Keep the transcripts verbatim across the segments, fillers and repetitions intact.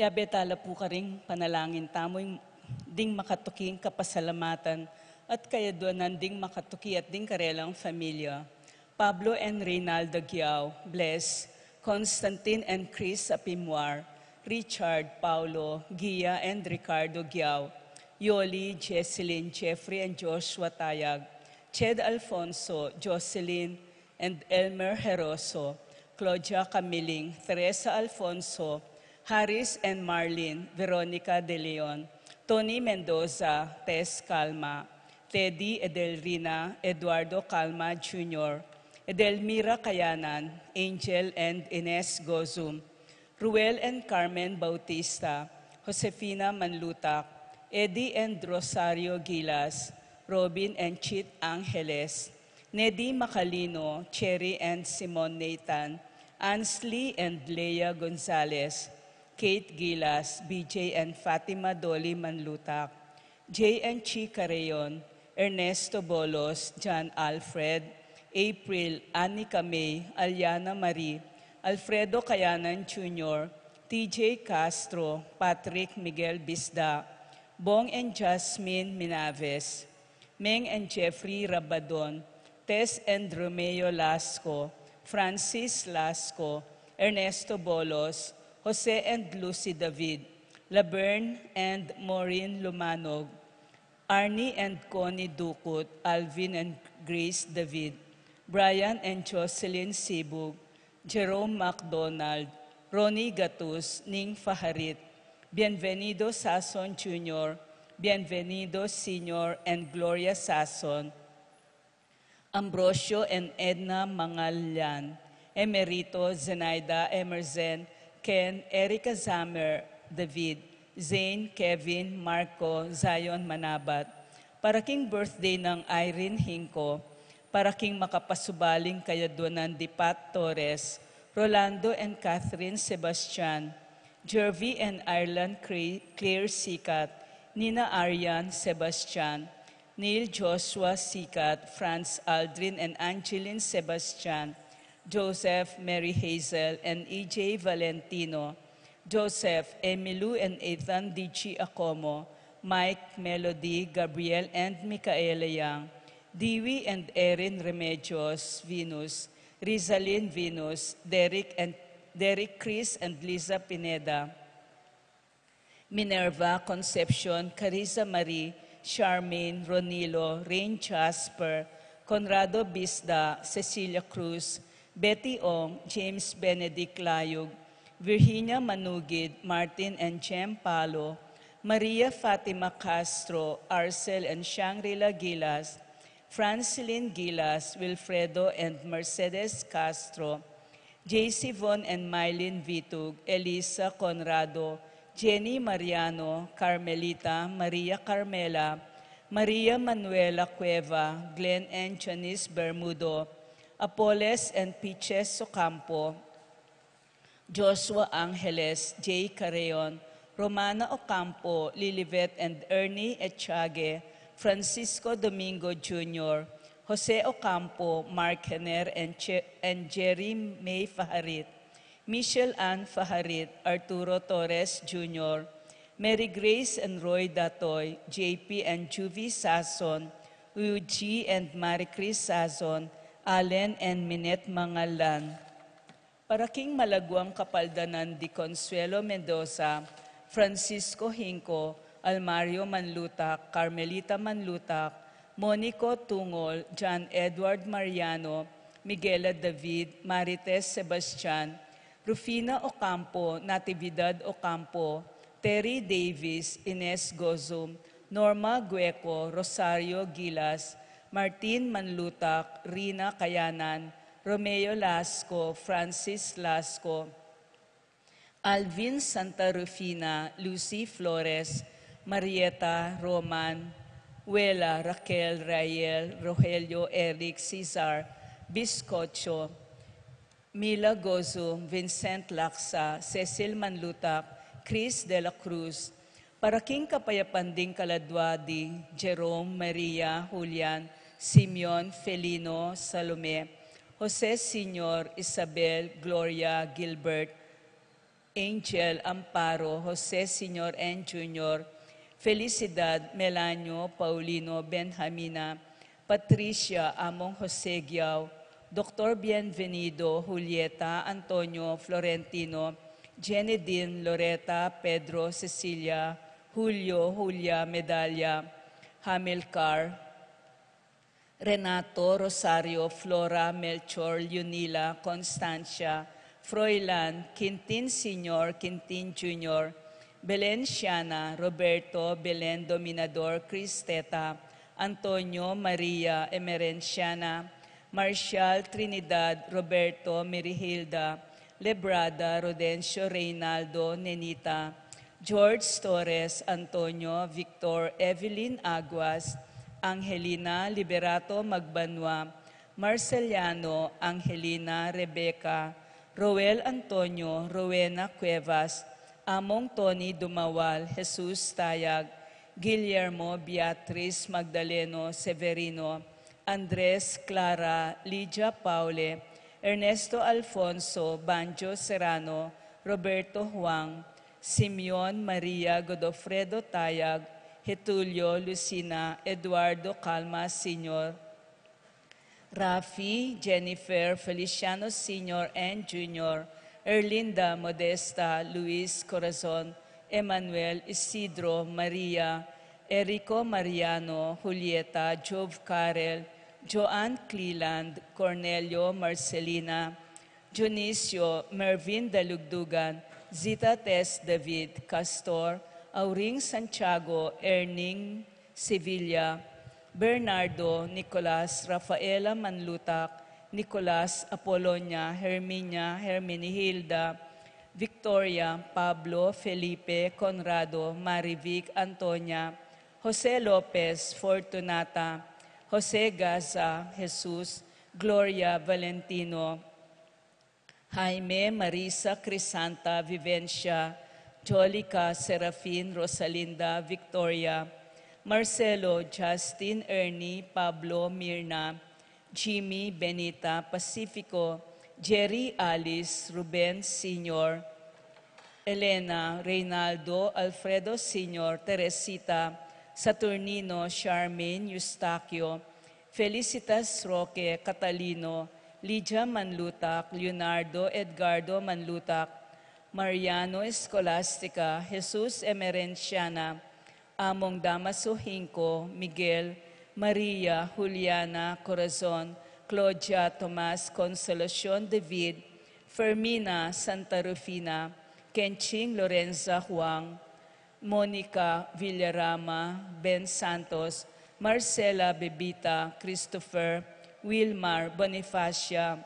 Yabe tala pu karing panalangin tamu ding makatuking kapasalamatan at kayaduanan ding makatuki at ding karelang familia. Pablo and Reynalda Giao, Bless, Constantine and Chris Apimwar, Richard, Paulo, Gia and Ricardo Giao, Yoli, Jesselyn, Jeffrey and Joshua Tayag, Ched Alfonso, Jocelyn and Elmer Heroso, Claudia Camiling, Teresa Alfonso, Harris and Marlin, Veronica De Leon, Tony Mendoza, Tess Calma, Teddy, Edelrina, Eduardo Calma Junior, Edelmira Kayanan, Angel and Ines Gozum, Ruel and Carmen Bautista, Josefina Manlutak, Eddie and Rosario Gilas, Robin and Chit Angeles, Nedi Macalino, Cherry and Simon Nathan, Ansley and Leia Gonzalez, Kate Gilas, B J and Fatima Dolly Manlutak, J and Chi Carreon, Ernesto Bolos, John Alfred, April, Anika May, Aliana Marie, Alfredo Kayanan Junior, T J Castro, Patrick Miguel Bisda, Bong and Jasmine Minaves, Meng and Jeffrey Rabadon, Tess and Romeo Lasco, Francis Lasco, Ernesto Bolos, Jose and Lucy David, Laverne and Maureen Lumanog, Arnie and Connie Ducut, Alvin and Grace David, Brian and Jocelyn Sibug, Jerome MacDonald, Ronnie Gatus, Ning Faharit, Bienvenido Sason Junior, Bienvenido Senior and Gloria Sason, Ambrosio and Edna Mangalan, Emerito, Zenaida, Emerson, Ken, Erica Zamer, David, Zane, Kevin, Marco, Zion Manabat. Para king birthday nang Irene Hinco, para king makapasubaling kayaduanan di Pat Torres, Rolando and Catherine Sebastian, Jervy and Ireland Cre-, Claire Sikat, Nina Arian Sebastian, Neil Joshua Sikat, Franz Aldrin and Angeline Sebastian, Joseph, Mary Hazel, and E J Valentino, Joseph, Emilu and Ethan D G Acomo, Mike, Melody, Gabriel, and Micaela Yang, Dewey and Erin Remedios, Venus, Rizalin Venus, Derek and Derek Chris and Liza Pineda, Minerva, Concepcion, Carissa Marie, Charmaine, Ronilo, Rain Jasper, Conrado Bisda, Cecilia Cruz, Betty Ong, James Benedict Layug, Virginia Manugid, Martin and Jem Palo, Maria Fatima Castro, Arcel and Shangri-La Gilas, Francilin Gilas, Wilfredo and Mercedes Castro, J C Von and Mylene Vitug, Elisa Conrado, Jenny Mariano, Carmelita, Maria Carmela, Maria Manuela Cueva, Glenn and Janice Bermudo, Apoles and Piches Ocampo, Joshua Angeles, Jay Carreon, Romana Ocampo, Lilibet and Ernie Echage, Francisco Domingo Junior, Jose Ocampo, Mark Hener and, Che- and Jerry May Fajarit, Michelle Ann Fajarit, Arturo Torres Junior, Mary Grace and Roy Datoy, J P and Juvie Sazon, Uji and Marie Chris Sazon, Allen and Minette Mangalan. Para king malaguang kapaldanan di Consuelo Mendoza, Francisco Hinco, Almario Manlutak, Carmelita Manlutak, Monico Tungol, John Edward Mariano, Miguela David, Marites Sebastian, Rufina Ocampo, Natividad Ocampo, Terry Davis, Ines Gozum, Norma Gueco, Rosario Gilas, Martin Manlutak, Rina Kayanan, Romeo Lasco, Francis Lasco, Alvin Santa Rufina, Lucy Flores, Marieta Roman, Wela Raquel Rael, Rogelio Eric Cesar, Biscocho, Mila Gozo, Vincent Laksa, Cecil Manlutak, Chris de la Cruz, para king kapayapan ding kaladua di Jerome, Maria, Julian, Simeon, Felino, Salome, Jose Senior, Isabel, Gloria, Gilbert, Angel Amparo, Jose Senior and Junior, Felicidad, Melanio, Paulino, Benjamina, Patricia, Among Jose Giao, Doktor Bienvenido, Julieta, Antonio, Florentino, Jenedine, Loreta, Pedro, Cecilia, Julio, Julia, Medalla, Hamilcar, Renato, Rosario, Flora, Melchor, Leonila, Constancia, Froilan, Quintin Senior, Quintin Junior, Belen Siana, Roberto, Belen Dominador, Cristeta, Antonio, Maria, Emerenciana, Marcial, Trinidad, Roberto, Merihilda, Lebrada, Rodencio, Reynaldo, Nenita, George Torres, Antonio, Victor, Evelyn Aguas, Angelina, Liberato Magbanua, Marceliano, Angelina, Rebecca, Roel Antonio, Rowena Cuevas, Among Tony Dumawal, Jesus Tayag, Guillermo, Beatriz, Magdaleno, Severino, Andres, Clara, Lydia Paule, Ernesto Alfonso, Banjo Serrano, Roberto Huang, Simeon, Maria, Godofredo Tayag, Getulio, Lucina, Eduardo Calma Senior, Rafi, Jennifer, Feliciano Senior and Junior, Erlinda, Modesta, Luis, Corazon, Emmanuel, Isidro, Maria, Erico, Mariano, Julieta, Jove, Karel, Joanne, Cleland, Cornelio, Marcelina, Dionisio, Mervin Dalugdugan, Zita, Tess, David, Castor, Auring, Santiago, Erning, Sevilla, Bernardo, Nicolas, Rafaela, Manlutak, Nicolas, Apolonia, Herminia, Herminihilda, Victoria, Pablo, Felipe, Conrado, Marivic, Antonia, Jose Lopez, Fortunata, Jose Gaza, Jesus, Gloria, Valentino, Jaime, Marisa, Crisanta, Vivencia, Jolica, Serafin, Rosalinda, Victoria, Marcelo, Justin, Ernie, Pablo, Mirna, Jimmy, Benita, Pacifico, Jerry, Alice, Ruben, Senior, Elena, Reynaldo, Alfredo Senior, Teresita, Saturnino, Charmaine, Eustaquio, Felicitas, Roque, Catalino, Lydia Manlutak, Leonardo, Edgardo Manlutak, Mariano, Escolastica, Jesus, Emerenciana, Among Damaso, Hinco, Miguel, Maria, Juliana, Corazon, Claudia, Tomas, Consolacion, David, Fermina, Santa Rufina, Kenching, Lorenza, Juan, Monica, Villarama, Ben Santos, Marcela, Bebita, Christopher, Wilmar, Bonifacia,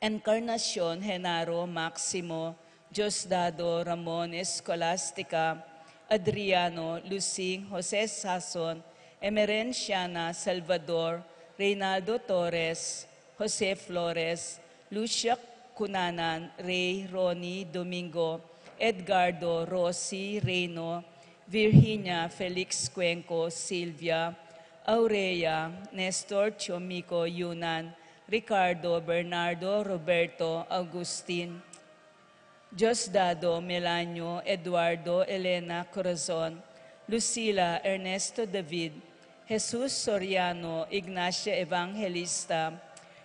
Encarnacion, Genaro, Maximo, Diosdado, Ramon, Escolastica, Adriano, Lusing, Jose Sason, Emerenciana, Salvador, Reynaldo Torres, Jose Flores, Lucia Cunanan, Rey, Ronnie, Domingo, Edgardo, Rosie, Reino, Virginia, Felix, Cuenco, Silvia, Aurea, Nestor, Chiomico, Yunan, Ricardo, Bernardo, Roberto, Augustin, Diosdado, Melanio, Eduardo, Elena, Corazon, Lucila, Ernesto, David, Jesus, Soriano, Ignacia, Evangelista,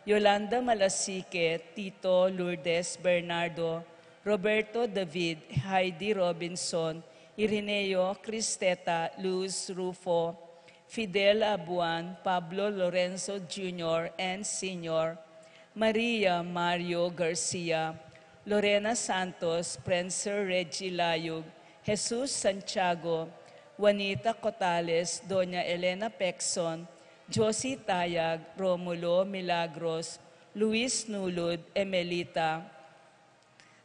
Yolanda, Malasique, Tito, Lourdes, Bernardo, Roberto, David, Heidi, Robinson, Irineo, Cristeta, Luz, Rufo, Fidel, Abuan, Pablo, Lorenzo Junior and Senior, Maria, Mario, Garcia, Lorena, Santos, Prenser, Reggie, Layug, Jesus, Santiago, Juanita, Cotales, Doña Elena, Pexon, Josie, Tayag, Romulo, Milagros, Luis, Nulud, Emelita,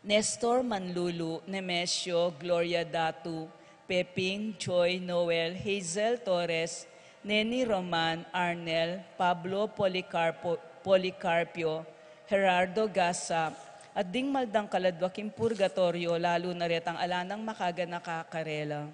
Nestor, Manlulu, Nemesio, Gloria, Datu, Peping, Joy, Noel, Hazel, Torres, Neni, Roman, Arnel, Pablo, Policarpo, Policarpio, Gerardo, Gasa, at ding maldang kaladwa king purgatoryo, lalu na retang ala nang makaganaka karela.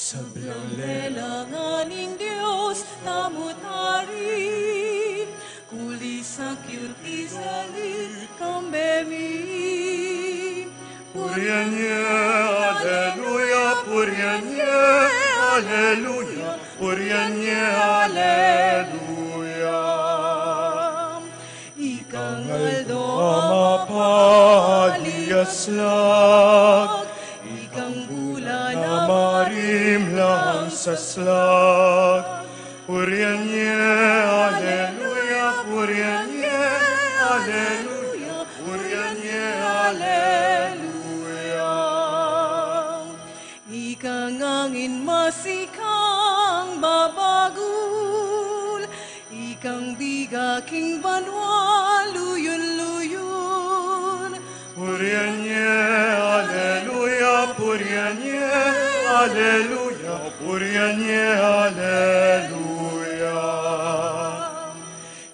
Sablang lelangan ning Dios tamu tari, kuli sa kiuti salit kambe mi. Purian ye, aleluya, purian ye, aleluya, purian ye, aleluya. Ikang aldo a mapaliaslag, ikang bulan a marimlang saslag. Purian ye, aleluya, purian ye, aleluya, purian ye, aleluya. Ikang angin masikang babagul, ikang biga king banua luyun-luyun. Purian ye, aleluya, purian ye, aleluya, purian ye, aleluya.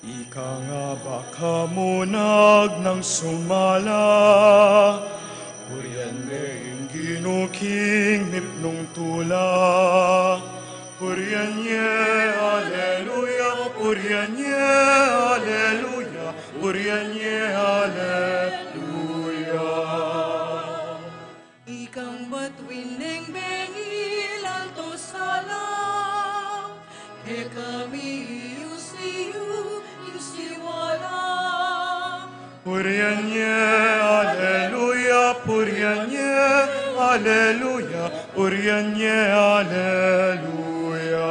Ikang abak a munag nang sumala, purian me ing Ginu king mipnung tula. Purian ye, aleluya, purian ye, aleluya, purian ye, aleluya. Ikang batuin neng bengil alto sala, kekami iyu-iyu ing siwala. Purian ye, aleluya, purian ye, aleluya, purian ye, aleluya.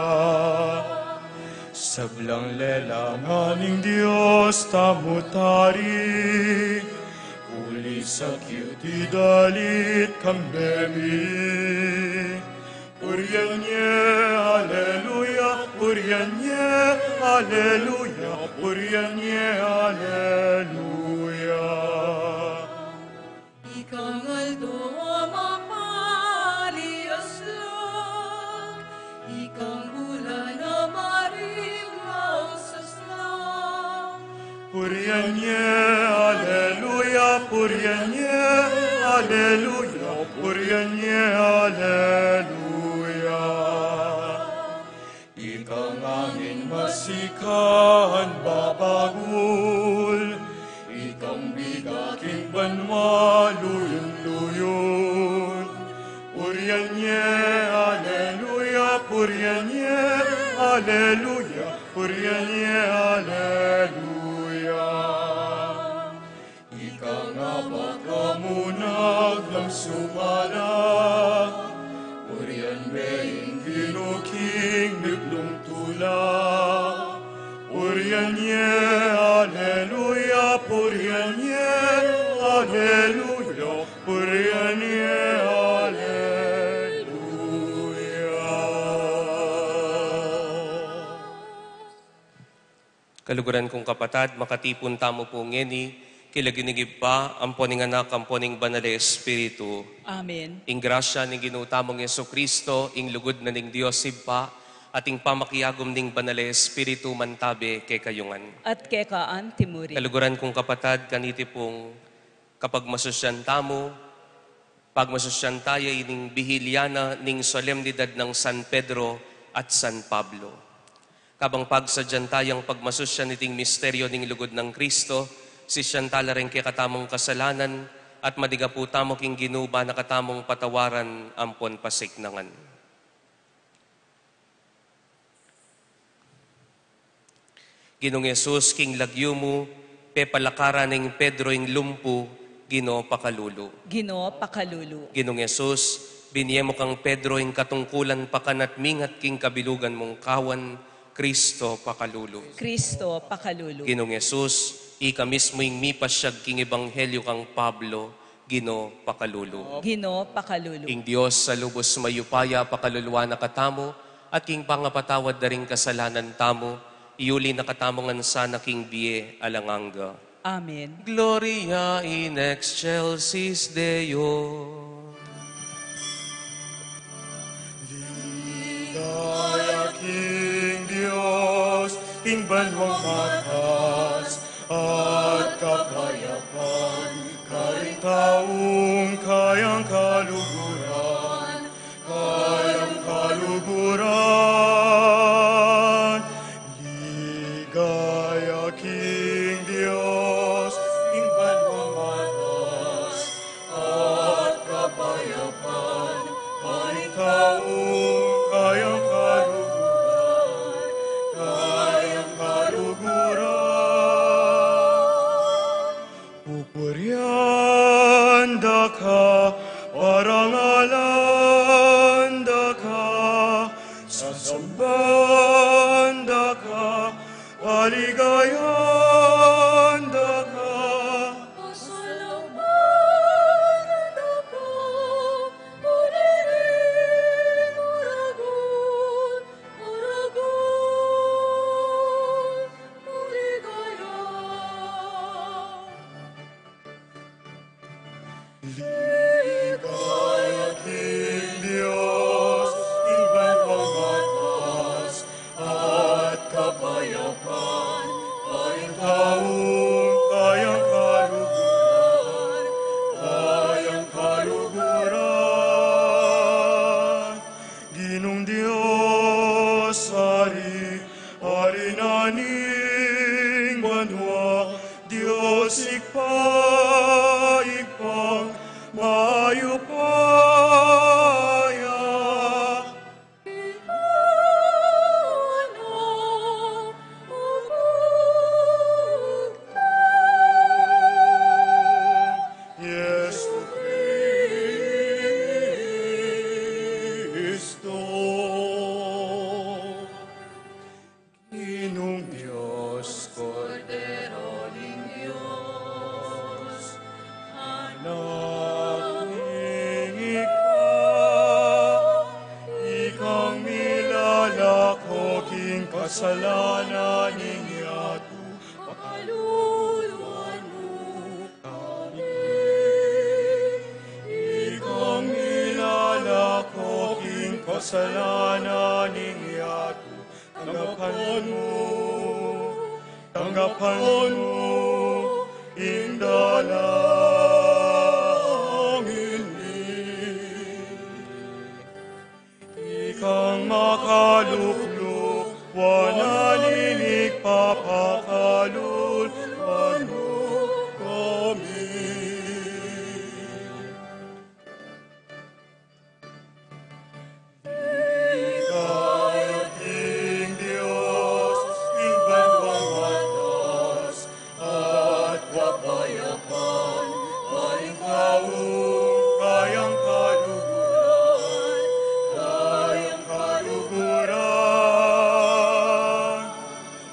Sablang lelangan ning Dios tamu tari, kuli sa kiuti dalit kambe mi. Purian ye, aleluya, purian ye, aleluya, purian ye, aleluya. Ikang aldo a mapaliaslag, ikang bulan a marimlang saslag. Purian ye, aleluya, purian ye, aleluya, purian ye, aleluya. Ikang angin masikan babagul, ikang biga king banua luyun-luyun. Purian ye, aleluya, purian ye, aleluya, purian ye, aleluya. Ikang abak a munag nang sumala, purian me ing Ginu king mipnung tula. Purian ye, aleluya, purian ye, aleluya, purian ye, aleluya. Kaluguran kung kapatad, makatipun tamu pu ngeni king lagyu ning Ibpa, ampo ning Anak, ampo ning Banal a Espiritu. Amen. Ing grasya ning Ginu tamung Jesucristo, ing lugud na ning Dios Ibpa, at ing pamakiagum ning Banal a Espiritu mantabe kekayu ngan. At keka antimurin. Kaluguran kung kapatad, kaniti pung kapagmasusyan tamu, pagmasusyan taya ining bihilya na ning solemnidad nang San Pedro at San Pablo. Kabang pagsadyan tayang pagmasusyan iting misteryo ning lugud nang Cristo, sisyan tala ring kekatamung kasalanan, at madigapu tamu king Ginu ba na katamung patawaran ampon pasiknangan. Ginung Jesus, king lagyu mu, pepalakaran neng Pedro ing lumpu, Ginu pakalulu. Ginu pakalulu. Ginung Jesus, binie mu kang Pedro ing katungkulan pakan at mingat king kabilugan mung kawan, Cristo pakalulu. Cristo pakalulu. Ginung Jesus, ika mismu ing mipasyag king ebanghelyu kang Pablo, Ginu pakalulu. Ginu pakalulu. Ing Dios a lubus mayupaya pakaluluan na katamu, at king pangapatawad da ring kasalanan tamu, iyuli na katamu ngan sana king bie alang angga. Amen. Gloria in excelsis Deo. Ligaya king Dios, king banuang matas, at kapayapan karing taung kayang kaluguran, kayang Ligaya da ka. Pasalamatan da ka, puriring, uragun, uragun, puriring. Ligaya king Dios, king banua matas at kapayapan, alang tau kayang kaluguran, kayang kaluguran. Ginung Dios, Ari, Ari na ning banua, Dios Ibpa, Ibpang mayupaya. Jesukristo. Ginung Dios, Kordero ning Dios, Anak ning Ibpa, ikang milalako king kasalanan ning yatu, pakaluluan mu kami. Ikang milalako king kasalanan ning yatu, tanggapan mu, tanggapan mu ing dalangin mi. Ikang makalukluk, wanan ing ipapakalulu mu kami. Ligaya king Dios, king banua matas at kapayapan, alang tau kayang kaluguran, kayang kaluguran.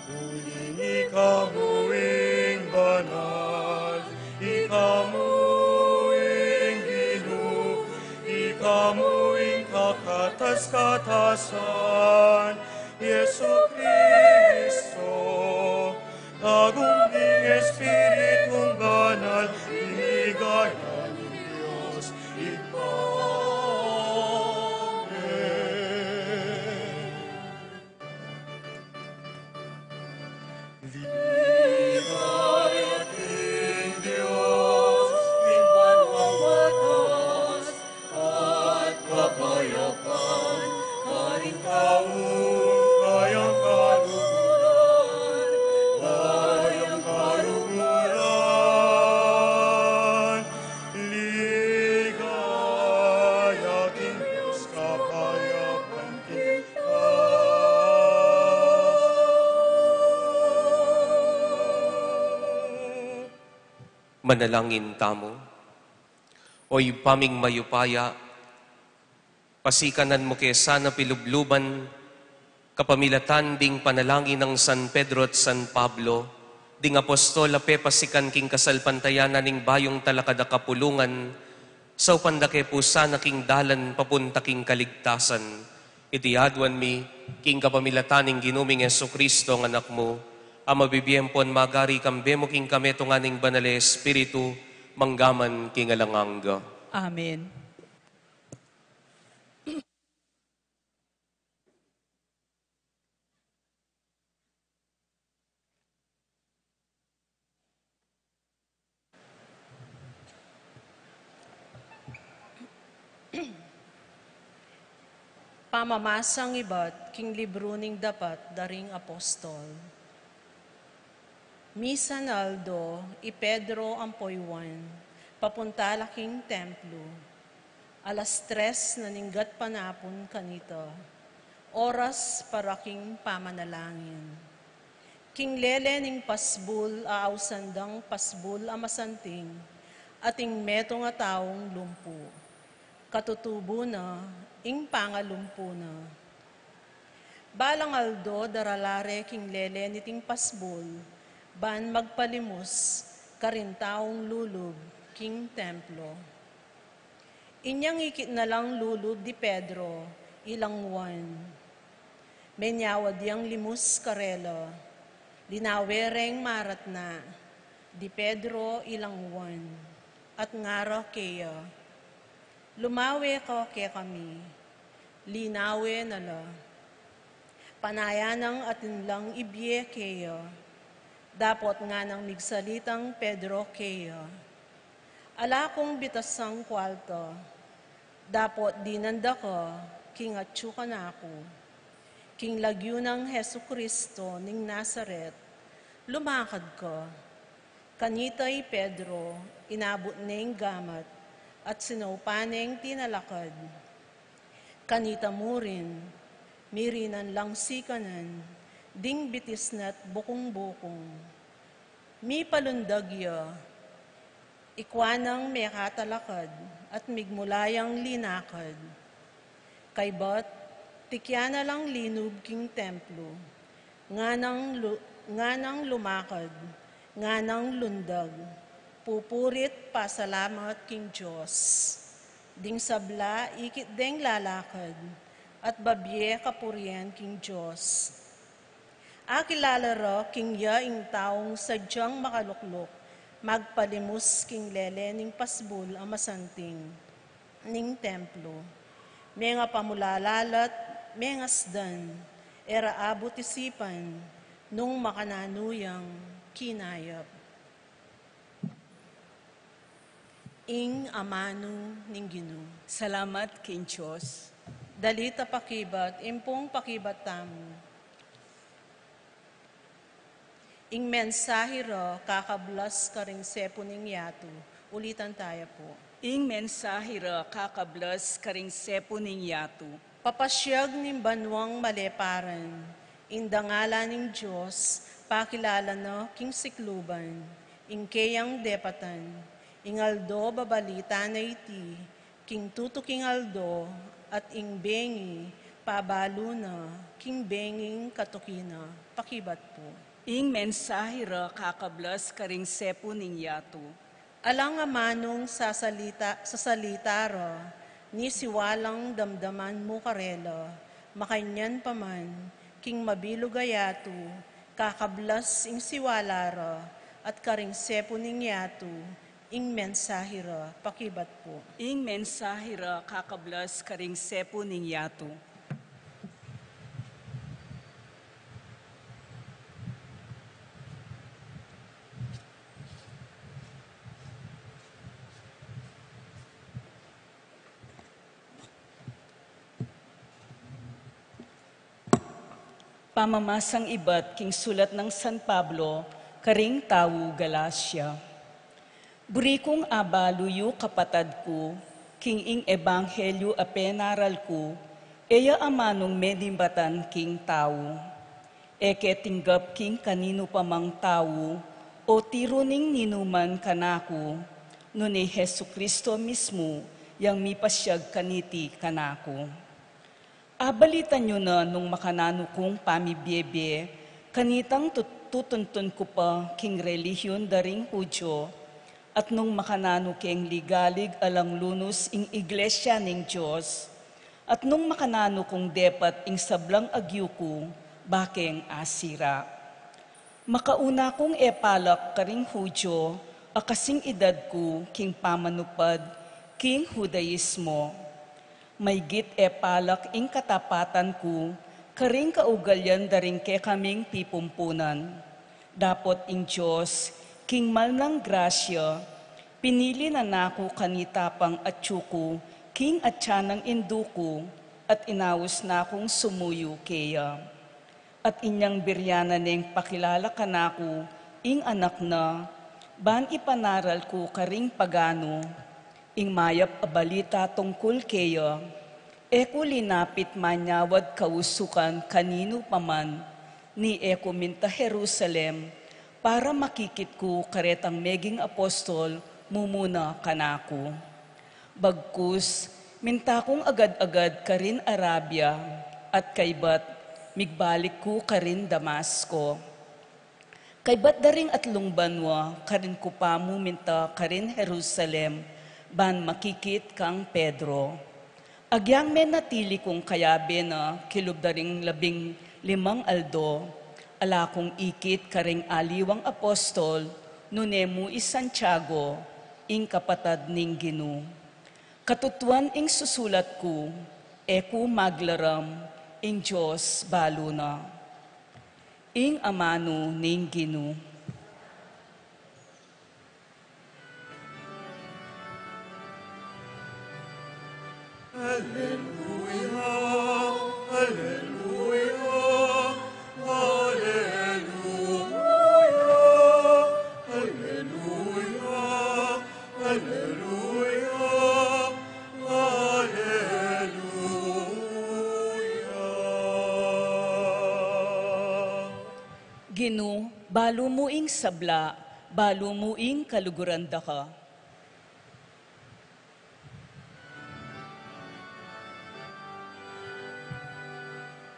Uling ika mu ing banal, ika mu ing Ginu, ika mu ing kakatas-katasan, Jesukristo, tagum ning Espiritung Banal, ing ligaya ning Dios Ibpa. Amen. Ligaya king Dios, king banua matas at kapayapan, alang tau kayang kaluguran, kayang kaluguran. Ligaya king Dios, kapayapan king Manalangin tamu. O Ibpa ming mayupaya, pasikanan mu ke sana pilubluban kapamilatan ding panalangin nang San Pedro at San Pablo, ding apostol a pepasikan king kasalpantayanan ning bayung talakad a kapulungan, saupan da ke pu sana king dalan papunta king kaligtasan. Iti aduan mi king kapamilatan ning Ginu ming Jesukristo a Anak mu, a mabibie ampon magari kambe mu king kametungan ning Banal a Espiritu, mangga man king alang angga. Amen. Pamamasang ibat king libru ning Dapat da ring Apostol. Misan aldo, i Pedro ampo i Juan, papunta la king templo. Alas tres na ning gatpanapun kanita, oras para king pamanalangin. King lele ning pasbul a ausan dang pasbul a masanting, ating metung a taung lumpu. Katutubu na ing pangalumpu na. Balang aldo darala re king lele niting pasbul, ban magpalimus karing taung lulub king templo. Inyang ikit na lang lulub di Pedro ilang Juan. Menyawad yang limus karela, linawe reng maratna di Pedro ilang Juan, at ngara keya, "Lumawe ka kekami." Linawe na la. Panayan nang atin lang ibie keya. Dapot nganang migsalitang Pedro keya, "Ala kung bitasang kwalta. Dapot dinan da ka king atyu kanaku. King lagyu nang Jesucristo ning Nazaret, lumakad ka." Kanita i Pedro, inabut neng gamat, at sinaupan neng tinalakad. Kanita murin, mirinan lang sikanan ding bitis na't bukung-bukung. Mipalundag ya, ikwa nang mekatalakad at migmula yang linakad. Kaybat, tikyan na lang linub king templo. Nganang lu-, nganang lumakad, nganang lundag, pupurit pasalamat king Dios. Ding sabla ikit deng lalakad, at babie kapurian king Dios. Akilala ra king ya ing taung sadyang makalukluk magpalimus king lele ning pasbul a masanting ning templo. Menga pamulala la't mengasdan, e ra abut isipan nung makananu yang kinayap. Ing amanu ning Ginu. Salamat king Dios. Dali ta pakibat, ing pung pakibat tamu. Ing mensahe ra kakablas karing sepu ning yatu. Ulitan taya pu. Ing mensahe ra kakablas karing sepu ning yatu. Papasiag ning banuang maleparan, ing dangalan ning Dios pakilala na king sikluban, ing keyang depatan, ing aldo babalita na iti, king tutuking aldo, at ing bengi pabalu na king benging katuki na. Pakibat pu. Ing mensahe ra kakablas karing sepu ning yatu. Alang amanung sasalita, sasalita ra, ni siwalang damdaman mu karela, makanyan pa man, king mabilug a yatu, kakablas ing siwala ra, at karing sepu ning yatu, ing mensahe ra. Pakibat pu. Ing mensahe ra kakablas karing sepu ning yatu. Pamamasang ibat king sulat nang San Pablo karing tau Galacia. Buri kung abalu yu, kapatad ku, king ing ebanghelyu a penaral ku, e ya amanung menibatan king tau. E ke tinggap king kaninu pa mang tau, o tiru ning ninuman kanaku, nune Jesucristo mismu yang mipasiag kaniti kanaku. Abalitan yu na nung makananu kung pamibiebie, kanitang tut-, tutuntun ku pa king relihiun da ring Judio, at nung makananu keng ligalig alang lunus ing iglesia ning Dios, at nung makananu kung depat ing sablang agyu ku, bakeng asira. Makauna kung e palak karing Judio a kasing idad ku king pamanupad king Judaismo. Maygit e palak ing katapatan ku karing kaugalian da ring kekaming pipumpunan. Dapot ing Dios, king mal nang grasya, pinili na naku kanita pang atyu ku king atian nang indu ku, at inaus na kung sumuyu keya. At inyang birian na neng pakilala kanaku ing anak na, ban ipanaral ku karing paganu ing mayap a balita tungkul keya. E ku linapit manyawad kausukan kaninu pa man, ni e ku minta Jerusalem, para makikit ku karetang meging apostol mumuna kanaku. Bagkus, minta kung agad-agad karin Arabia, at kaybat, Migbalik ku karin Damasco. Kaybat da ring atlung banua, karin ku pamu minta karin Jerusalem, ban makikit kang Pedro. Agyang menatili kung kayabe na kilub da ring labing limang aldo, ala kung ikit karing aliwang apostol, nune mu i Santiago, ing kapatad ning Ginu. Katutuan ing susulat ku, e ku maglaram, ing Dios balu na. Ing amanu ning Ginu. Aleluya, aleluya, aleluya, aleluya, aleluya, aleluya. Ginu, balu mu ing sabla, balu mu ing kaluguran daka.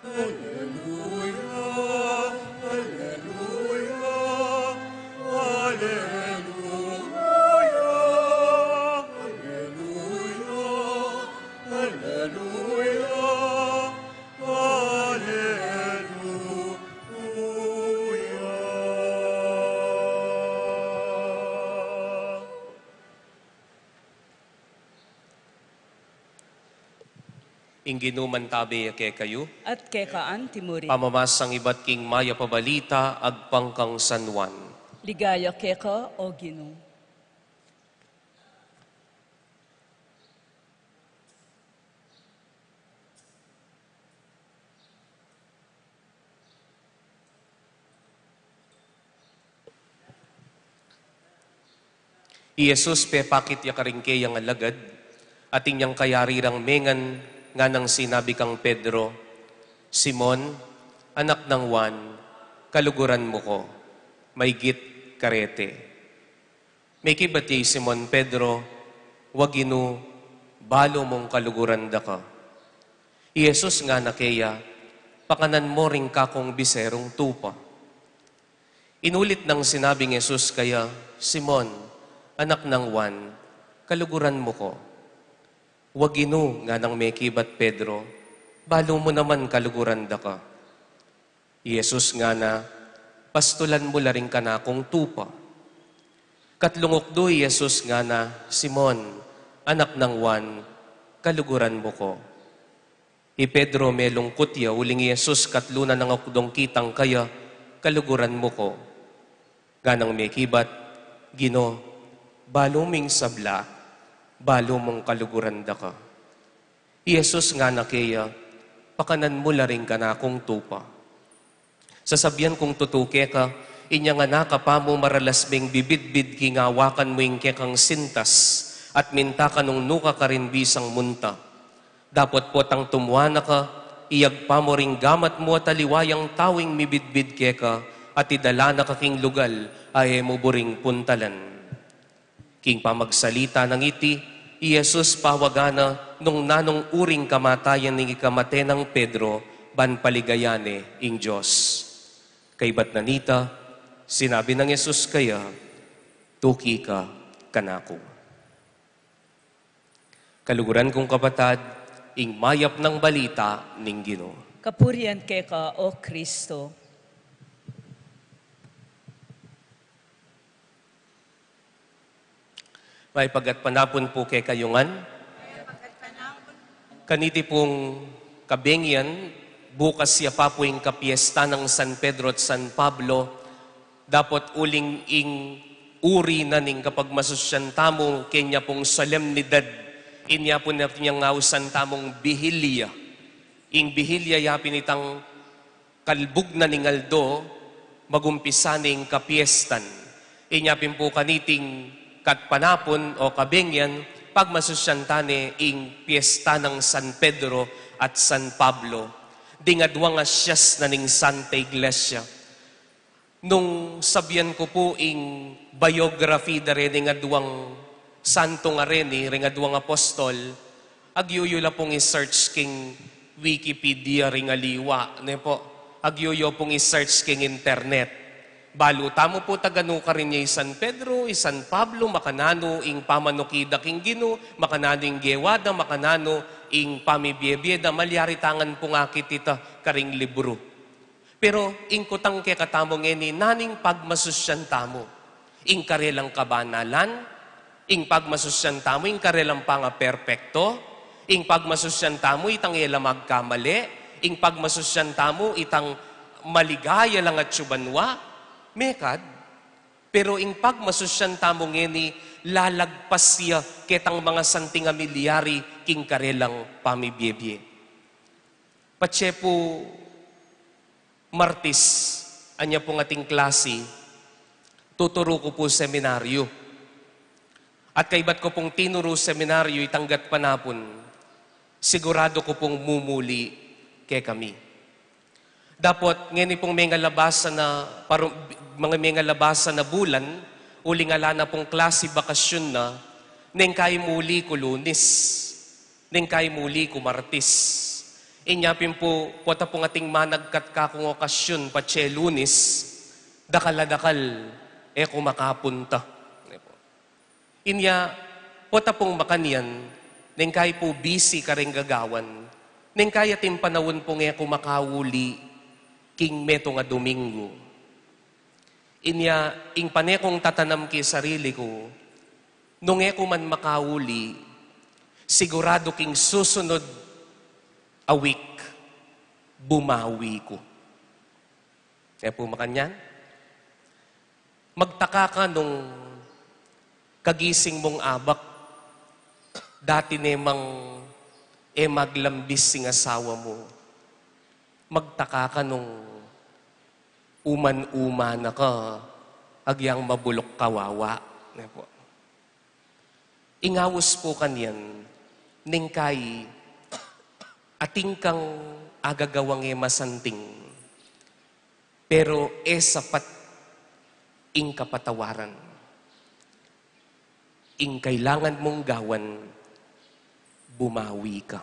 Aleluya, aleluya, aleluya, aleluya, aleluya, aleluya. Ing Ginu mantabe ya kekayu. At keka anti mu rin. Pamamasang ibat king mayap a balita agpang kang San Juan. Ligaya keka, O Ginu. I Jesus pepakit ya karing keyang alagad, at inyang kayari rang mengan, nganang sinabi kang Pedro, "Simon, anak nang Juan, kaluguran mu ku, maygit karete?" Mekibat ya i Simon Pedro, "Wa Ginu, balu mung kaluguran daka." I Jesus ngana keya, "Pakanan mu ring kakung biserung tupa." Inulit nang sinabing Jesus kaya, "Simon, anak nang Juan, kaluguran mu ku?" "Wa Ginu," nganang mekibat Pedro, "balu mu naman kaluguran daka." I Jesus ngana, "Pastulan mu la ring kanakung tupa." Katlung ukdu i Jesus ngana, "Simon, anak nang Juan, kaluguran mu ku?" I Pedro melungkut ya, uling i Jesus katlu na nang ukdung kitang kaya, "Kaluguran mu ku?" Nganang mekibat, "Ginu, balu mu ing sabla, balu mung kaluguran daka." I Jesus ngana keya, "Pakanan mu la ring kanakung tupa. Sasabian kung tutu keka, inyang anaka pa mu maralas meng bibidbid king awakan mu ing kekang sintas, at minta ka nung nu ka karin bisang munta. Dapot potang tumua na ka, iyagpa mu ring gamat mu at aliwa yang tau ing mibidbid keka, at idala na ka king lugal a e mu buring puntalan." King pamagsalita nang iti, i Jesus pawaga na nung nanung uring kamatayan ning ikamate nang Pedro, ban paligayan ne ing Dios. Kaybat na nita, sinabi nang Jesus kaya, "Tuki ka kanaku." Kaluguran kung kapatad, ing mayap nang balita ning Ginu. Kapurian keka, O Kristo. Mayap a gatpanapun pu kekayu ngan. Kaniti pung kabengian, bukas ya pa pu ing kapiesta nang San Pedro at San Pablo, dapot uling ing uri na ning kapagmasusyan tamu kenya pung solemnidad, inya pu na inyang ausan tamung Bihilya. Ing Bihilya ya pin itang kalbug na ning aldo, magumpisa ne ing kapiestan. Inya pin pu kaniting katpanapun o kabengian, pagmasusyan ta ne ing piesta nang San Pedro at San Pablo. Ding aduang asias na ning Santa Iglesia. Nung sabian ku pu ing biography da rening aduang santu a reni, reng aduang apostol, agyuyu la pung i-search king Wikipedia ring aliwa, ne po? Agyu yu pung i-search king internet. Balu tamu pu taganu karin ya i San Pedro, i San Pablo, makananu ing pamanukida king Ginu, makananu ing gewa da, makananu ing pamibiebie da, malyari tangan pung akit ita karing libru. Pero ing kutang kekatamu ngeni, nanu ing pagmasusyan tamu? Ing karelang kabanalan, ing pagmasusyan tamu, ing karelang pangaperpekto, ing pagmasusyan tamu, itang e la magkamali, ing pagmasusyan tamu, itang maligaya lang at subanwa, mekad. Pero ing pagmasusyan tamu ngeni, lalagpas ya ketang mangasanting a milyari king karelang pamibiebie. Patse pu Martis, anya pung ating klasi, tuturu ku pu seminaryo. At kaybat ku pung tinuru seminaryo, itang gatpanapun, siguradu ku pung mumuli kekami. Dapot, ngeni pung mengalabas na, paru-, mga mengalabas na bulan, uling ala na pung klasi, bakasyun na, neng kayi muli ku Lunes. Neng kayi muli ku Martis. Inya pin pu, pota pung ating managkat kakung okasyun patse Lunes, dakal a dakal, e ku makapunta. Inya, pota pung makanyan, neng kayi pu busy kareng gagawan, neng kayi ating panaun pung e ku makauli king metung a Domingo. Inya, ing pane kung tatanam ki sarili ku, nung e ku man makauli, siguradu king susunod a week, bumawi ku. E pu makanyan? Magtaka ka nung kagising mung abak, dati ne mang e maglambis ing asawa mu. Magtaka ka nung uman-uma na ka, agyang mabulok kawawa. Ne pu. Ing aus pu kanyan, neng kayi, atin kang agagawang e masanting, pero e sapat ing kapatawaran. Ing kailangan mung gawan, bumawi ka.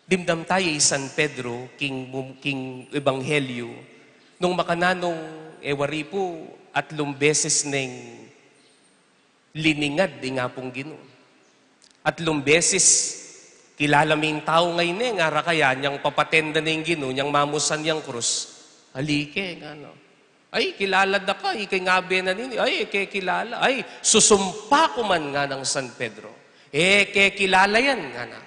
Dimdam taya i San Pedro king, king Ebanghelyo, nung makananung e wari pu, atlung beses neng liningad ing Apung Ginu. Atlung beses, kilala me ing tau ngeni, ngara kaya, nyang papatenda ne ing Ginu, nyang mamusan yang krus. Ali ke, ngana. Ay, kilala da ka, ika ing abe na nini. Ay, e ke kilala. Ay, susumpa ku man, nganang San Pedro. E ke kilala yan, ngana.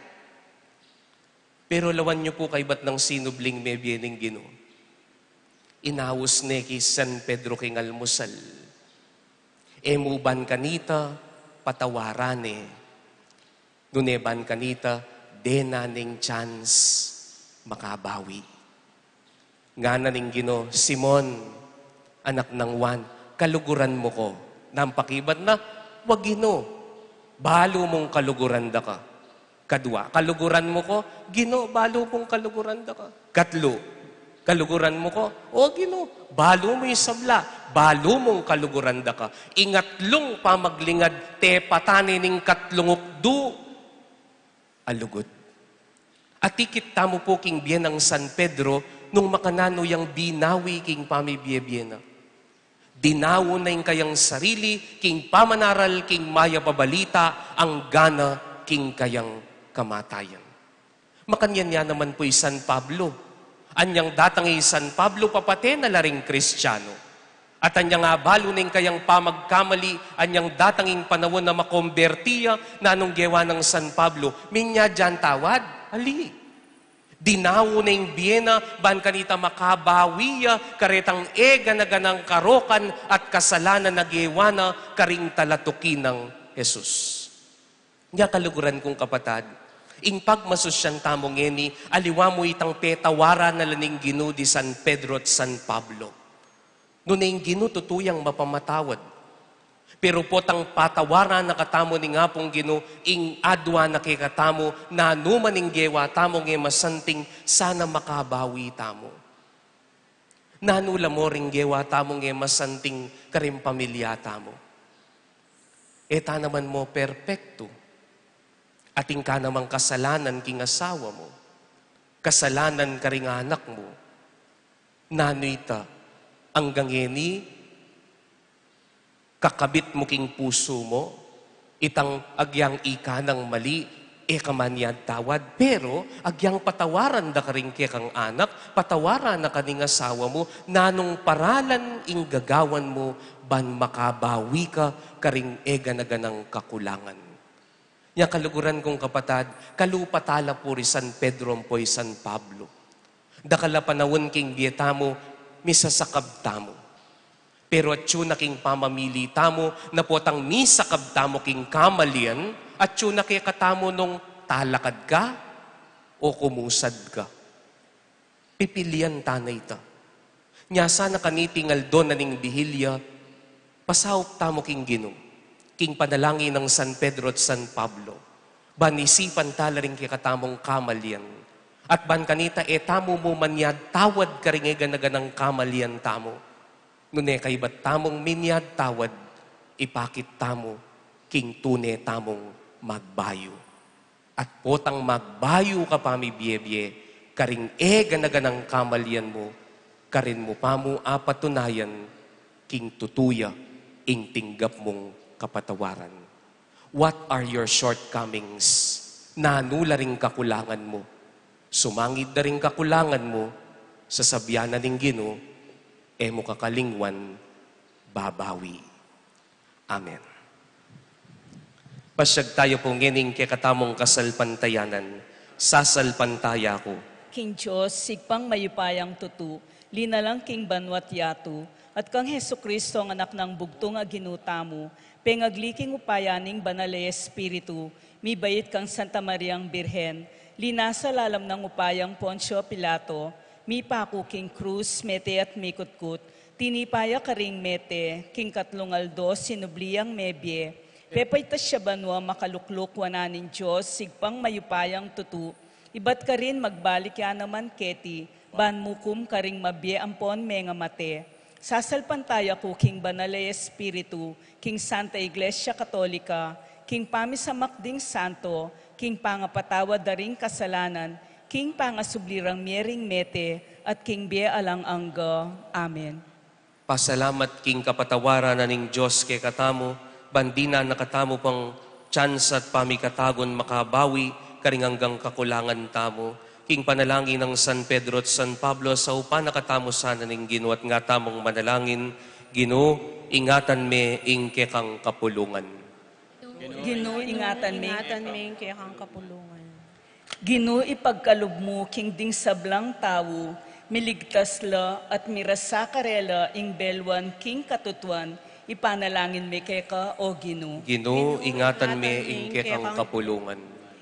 Pero lawan yu pu kaybat nang sinubling mebie ning Ginu. Inaus ne ki San Pedro king almusal. E mu ban kanita patawaran ne. Nune ban kanita, dena neng chance makabawi. Ngana ning Ginu, "Simon, anak nang Juan, kaluguran mu ku?" Nang pakibat na, "Wa, Ginu, balu mung kaluguran da ka." Kadua, "Kaluguran mu ku?" "Ginu, balu mung kaluguran da ka." Katlu, "Kaluguran mu ku?" "O, Ginu, balu mu ing sabla, balu mung kaluguran da ka." Ing atlung pamaglingad, tepatan ne ning katlung ukdu a lugud. Atikit tamu pu king bie nang San Pedro, nung makananu yang binawi king pamibie-bie na. Dinaun na ing kayang sarili king pamanaral king mayap a balita, anggana king kayang kamatayan. Makanyan ya naman pu i San Pablo. Anyang datang i San Pablo, papate na la ring Kristiano. At anyang abalu ne ing kayang pamagkamali, anyang datang ing panaun a makomberti ya, nanung gewa nang San Pablo? Minya yang tawad? Ali. Dinaun ne ing bie na, ban kanita makabawi ya karetang e gana-ganang karokan at kasalanan a gewa na karing talatuki nang Jesus. Nya kaluguran kung kapatad, ing pagmasusyan tamu ngeni, aliwa mu itang petawaran na la ning Ginu di San Pedro at San Pablo. Nune ing Ginu tutu yang mapamatawad. Pero potang patawaran na katamu ning Apung Ginu, ing adwan na kekatamu, nanu man ing gewa tamu nge masanting, sana makabawi tamu. Nanu la mo ring gewa tamu nge masanting karing pamilya tamu? E ta naman mo perpektu. Atin ka namang kasalanan king asawa mu. kasalanan karing anak mu. Nanu ita? Anggang ngeni, kakabit mu king pusu mu itang agyang ika nang mali, e ka manyad tawad, pero agyang patawaran da karing kekang anak, patawaran na kaning asawa mu, nanung paralan ing gagawan mu ban makabawi ka karing e gana-ganang kakulangan. Nya kaluguran kung kapatad, kalupa tala pu ri San Pedro ampo i San Pablo. Dakal a panaun king bie tamu, misasakab tamu. Pero atyu na king pamamili tamu, na potang misakab tamu king kamalian, atyu na kekatamu nung talakad ka o kumusad ka. Pipilian ta na ita. Nya sana kaniting aldo na ning Bihilya, pasaup tamu king Ginu, king panalangin nang San Pedro at San Pablo, ban isipan ta la ring kekatamung kamalian, at ban kanita e tamu mu manyad tawad karing e gana-ganang kamalian tamu. Nune kaybat tamung minyad tawad, ipakit tamu king tune tamung magbayu. At potang magbayu ka pamibie-bie, karing e gana-ganang kamalian mu, karin mu pa mu apatunayan king tutu ya ing tinggap mung kapatawaran. What are your shortcomings? Nanu la ring kakulangan mu? Sumangid da ring kakulangan mu, sasabian na ning Ginu, e mu kakalingwan, babawi. Amen. Pasyag tayu pu ngening kekatamung kasalpantayanan, sasalpantaya ku. King Dios, Ibpang mayupayang tutu, linalang king banua't yatu, at kang Jesucristo, ang Anak nang bugtung a Ginu tamu, pengagli king upaya ning Banal a Espiritu, mibait kang Santa Mariang Birhen, linasa lalam nang upayang Poncio Pilato, mipaku king krus, mete at mikutkut, tinipa ya karing mete, king katlung aldo sinubli yang mebie, pepaitas ya banua, makalukluk wanan ning Dios, Ibpang mayupayang tutu, ibat karin magbalik ya naman keti, ban mukum karing mabie ampon mengamate. Sasalpantaya ku king Banal a Espiritu, king Santa Iglesia Katolika, king pamisamak ding santo, king pangapatawad da ring kasalanan, king pangasubli rang mie ring mete, at king bie alang angga. Amen. Pasalamat king kapatawaran na ning Dios kekatamu, ban dinan na katamu pang tsansa at pamikatagun makabawi karing anggang kakulangan tamu. King panalangin nang San Pedro at San Pablo, saupan na katamu sana ning Ginu at nga tamung manalangin, Ginu, ingatan me ing kekang kapulungan. Ginu, ingatan me. Ingatan me ing kekang kapulungan. Ginu, ipagkalub mu king ding sablang tau, miligtas la at mirasa karela ing belwan king katutuan, ipanalangin mi keka, o Ginu. Ginu, ingatan me ing kekang kapulungan.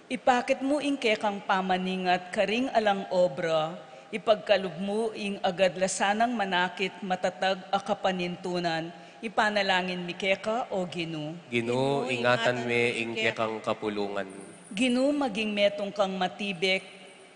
Ipakit mu ing kekang pamaningat karing alang obra, ipagkalub mu ing agad la sanang manakit matatag a kapanintunan, ipanalangin mi keka, o Ginu. Ginu, ingatan me ing kekang kapulungan. Ginu, maging metung kang matibe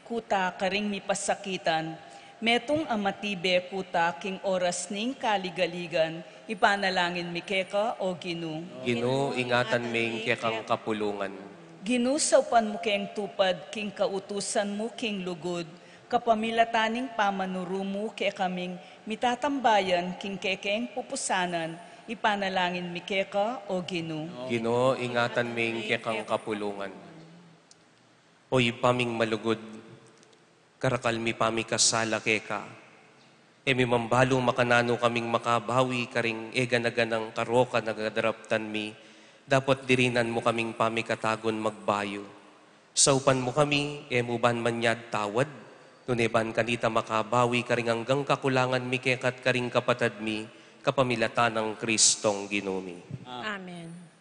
kuta karing mipasakitan, metung a matibe kuta king oras ning kaligaligan, ipanalangin mi keka, o Ginu. Ginu, ingatan me ing kekang kapulungan. Ginu, saupan mu keng tupad king kautusan mu king lugud, kapamilatan ning pamanuru mu kekaming mitatambayan king kekeng pupusanan, ipanalangin mi keka, o Ginu. Ginu, ingatan me ing kekang kapulungan. O Ibpa ming malugud, karakal mi pamikasala keka. E mi mambalu makananu kaming makabawi karing e gana-ganang karokan a gadaraptan mi, dapot dirinan mu kaming pamikatagun magbayu. Saupan mu kami, e mu ban manyad tawad, nune ban kanita makabawi karing anggang kakulangan mi keka at karing kapatad mi, kapamilatan nang Kristong Ginu mi. Amen.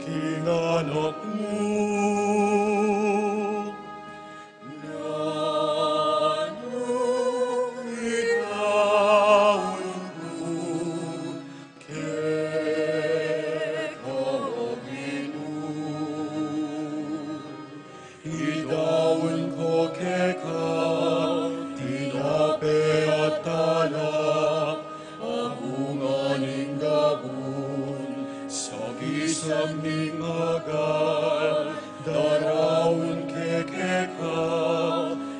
King anak mu, nanu idaun ku keka, O Ginu. Idaun ku keka tinape at alak, a bunga ning gabun, sagisag ning agal, daraun ke keka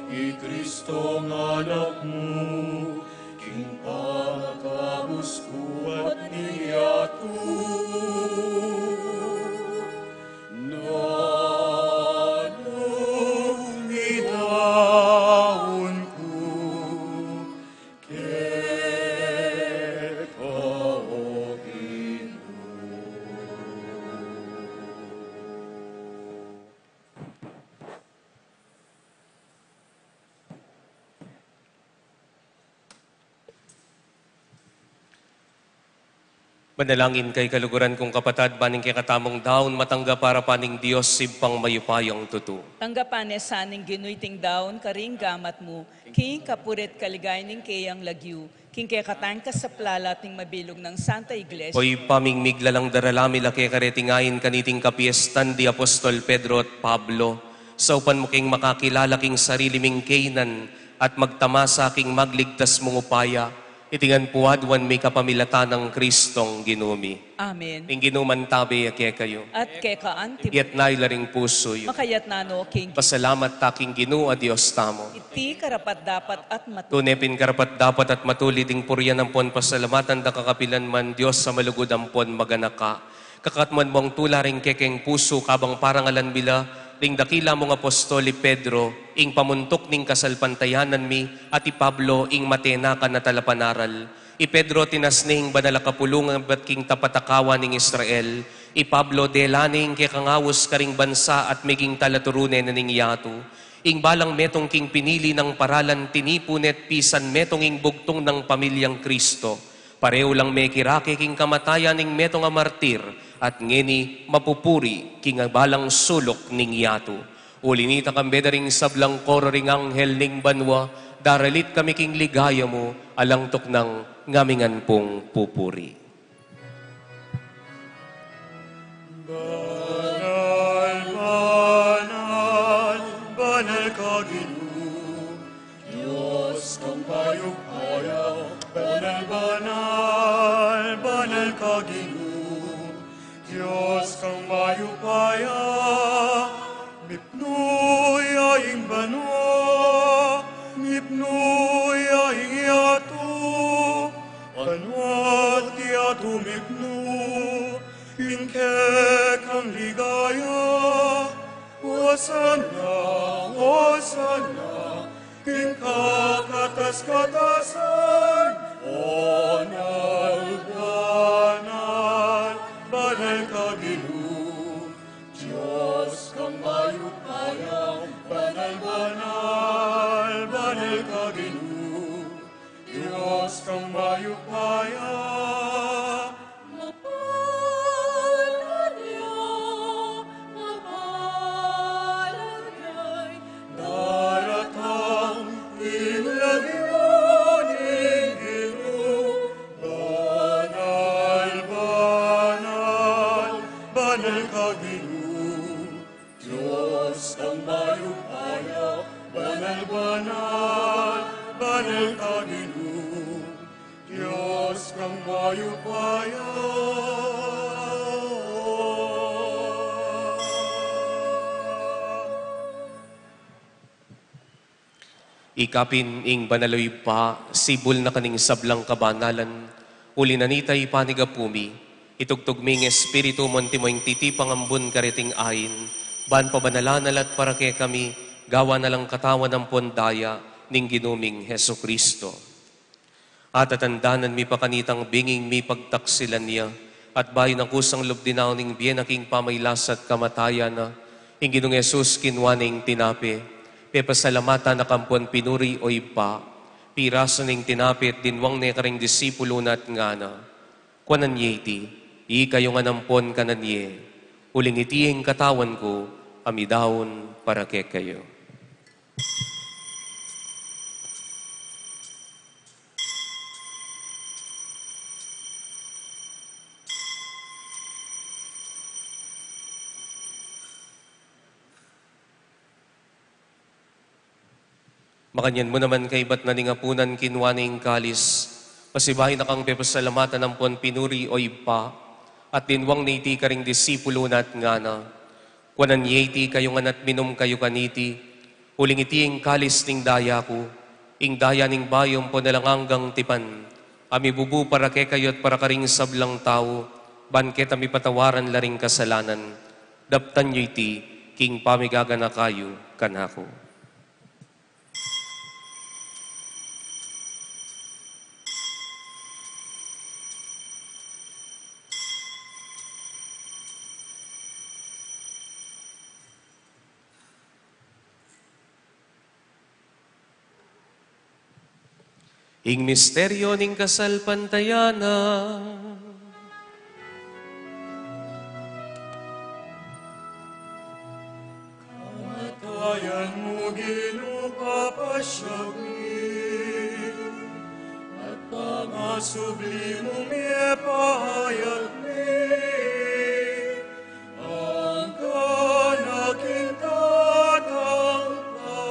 i Kristong anak mu, king pangakabus ku at ning yatu. Nanu idaun ku keka, O Ginu. Manalangin kayu, kaluguran kung kapatad, ban ing kekatamung daun matanggap arapan ning Dios Ibpang mayupayang tutu. Tanggapan na sa ning Ginu iting daun karing gamat mu, king kapurian at kaligayan ning keyang lagyu, king kekatang kasaplalan at ning mabilug nang Santa Iglesia. O Ibpa ming miglalang, daralan mi la keka reting ain kaniting kapiestan di Apostol Pedro at Pablo, saupan mu keng makakilala king sarili ming keynan at magtamasa king magligtas mung upaya, iti ngan pu aduan mi kapamilatan nang Kristong Ginu mi. Amen. Ing Ginu mantabe ya kekayu. At keka anti. Itas yu la ring pusu yu. Makatas na no king. Pasalamat ta king Ginu a Dios tamu. Iti karapat-dapat at matulid. Tune pin karapat-dapat at matulid ing purian ampon pasalamatan da ka kapilan man, Dios a malugud ampon maganaka. Kakatmuan mung tula ring kekeng pusu kabang parangalan mi la ring dakila mung apostol i Pedro, ing pamuntuk ning kasalpantayanan mi, at i Pablo, ing matenakan a talapanaral. I Pedro, tinas ne ing banal a kapulungan ibat king tapat a kawan ning Israel. I Pablo, dela ne ing kekang aus karing bansa at meging talaturon ne na ning yatu. Ing balang metung king pinili nang paralan, tinipun ne't pisan metung ing bugtung nang pamilyang Kristo. Pareho lang mekirake king kamatayan ing metung a martir, at ngeni mapupuri king balang suluk ning yatu. Uli na nita, kambe da ring sablang koro ring anghel ning banua, daralit kami king ligaya mu, alang tuknang ngamingan pung pupuri. Banal, banal, banal ka Ginu, Dios kang mayupaya. Banal, banal, banal ka Ginu, Dios kang mayupaya. Mipnu ya ing banua, mipnu ya ing yatu, banua't yatu mipnu king kekang ligaya. Osana, osana king kakatas-katasan. Banal, banal, banal ka Ginu, Dios kang mayupaya. Banal, banal, banal ka Ginu, Dios kang mayupaya. Mapalad ya, mapalad ya, daratang king lagyu ning Ginu. Banal, banal, banal ka Ginu, Dios kang mayupaya. Banal, banal, banal ka Ginu, Dios kang mayupaya. Ikapin ing banal, O Ibpa, sibul na ka ning sablang kabanalan. Uli na nita, ipanyawad mi, itugtug mi ing Espiritu mu antimo ing titipang ambun kareting ain, ban pabanalan na la at para kekami gawan na lang katawan ampon daya ning Ginu ming Jesucristo. Atatandanan mi pa kanitang binging mipagtaksilan ya, at bayu nang kusang lub dinaun ing bie na king pamagkasakit at kamatayan na, ing Ginung Jesus kinua ne ing tinape, pepasalamatan na ka ampon pinuri, O Ibpa, pirasan ne ing tinape at dinwang ne karing disipulu na at ngana: Kuanan ye iti, ikayu ngan ampon kanan ye, Uling iti ing katawan ku, a midaun para kekayu. Makanyan mu naman kaibat na ning apunan, kinua ne ing kalis, pasibayu na kang pepasalamatan ampon pinuri, O Ibpa, at dinwang ne iti karing disipulo na at ngana: Kuanan ye iti kayu ngan at minum kayu kaniti, uling iti ing kalis ning daya ku, ing daya ning bayu ampon alang anggang tipan, a mibubu para kekayu at para karing sablang tau, ban keta mipatawaran la ring kasalanan. Daptan yu iti king pamigaganaka yu kanaku. Ing misteryo ning kasalpantayanan. Kamatayan mu, Ginu, papasyag mi, at pangasubli mung mie, pahayag mi, angga na king datang ka,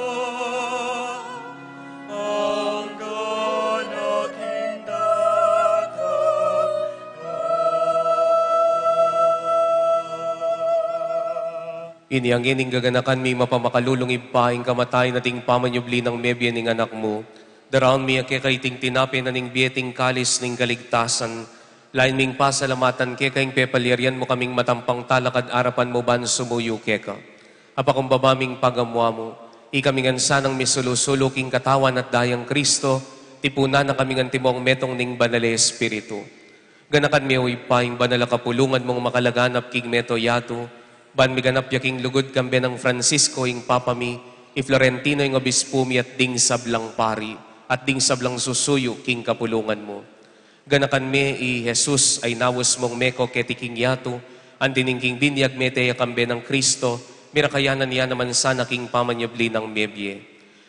angga na king datang ka. Ini ing gaganakan mi mapamakalulung Ibpa, ing kamatayan at ing pamanyubli nang mebie ning Anak mu. Daraun mi keka iting tinape na ning bie at ing kalis ning kaligtasan. Lain ming pasalamatan keka ing pepalyarian mu kaming matampang talakad arapan mu ban sumuyu keka. Apakumbaba ming pagamuan mu, ikami ngan sanang misulu-sulu king katawan at dayang Kristo, tipunan na kami ngan timong metung ning Banal a Espiritu. Ganakan me, O Ibpa, ing banal a kapulungan mung makalaganap king mabilug a yatu, ban miganap ya king lugud kambe nang Francisco ing Papa mi, i Florentino ing Obispu mi, at ding sablang pari, at ding sablang susuyu king kapulungan mu. Ganakan me i Jesus a inaus mung meko keti king yatu, anti ning king binyag mete ya kambe nang Kristo, mirakayanan ya naman sana king pamanyubli nang mebie.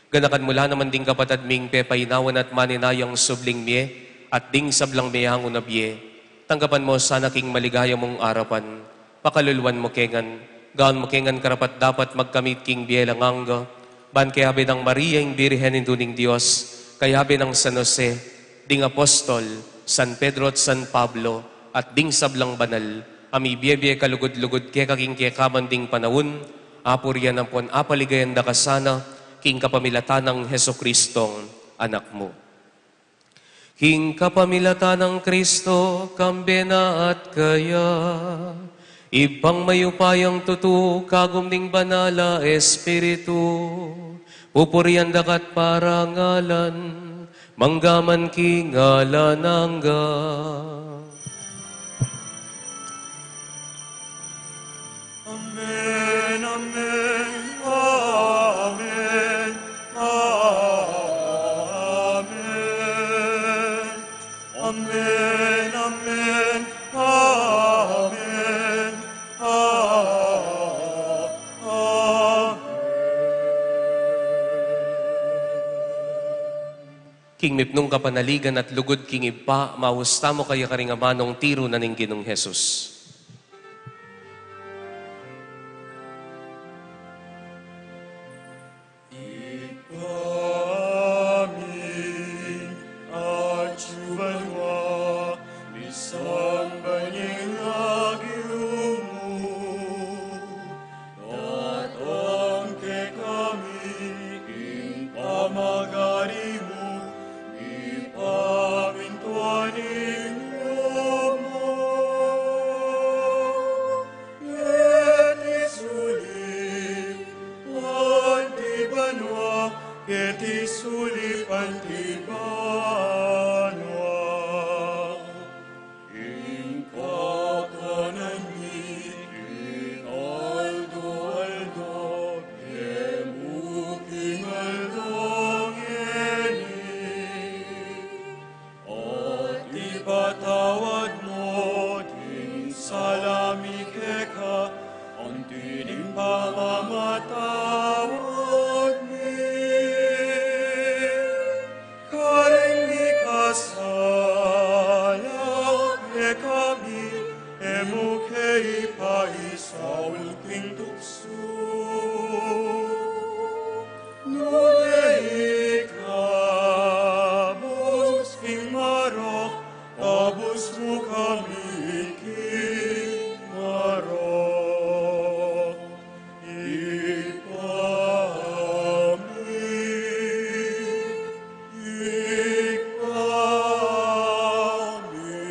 Ganakan mu la naman ding kapatad ming pepainawan at maninayang subling mie, at ding sablang meangu na bie. Tanggapan mu sana king maligaya mung arapan. Pakaluluan mu ke ngan, gawan mu ke ngan karapat-dapat magkamit king bie alang angga, ban kayabe nang Maria ing Birhen, Indu ning Dios, kayabe nang San Jose, ding apostol, San Pedro at San Pablo, at ding sablang banal, a mibie-bie kalugud-lugud keka king kekaban ding panaun, apurian ampon apaligayan da ka sana, king kapamilatan nang Jesucristong Anak mu. King kapamilatan nang Kristo, kambe na at kaya, Ibpang mayupayang tutu, kagum ning Banal a Espiritu, pupurian da ka't parangalan, mangga man king alang angga. Amen, amen, amen, amen. Amen, amen, amen, a-, amen. King mipnung kapanaligan at lugud king Ibpa, maus tamu kaya karing amanung tiru na ning Ginung Jesus. Ibpa mi, atsu ka banua, misamban ya ing lagyu mu, datang kekami ing pamagari mu, mipamintuan ing lub mu. Pamamatawad mi karing mikasala kekami, e mu ke ipaisaul king tuksu, nune ikabus king marok, kabus mu kami king marok. Ibpa mi, Ibpa mi.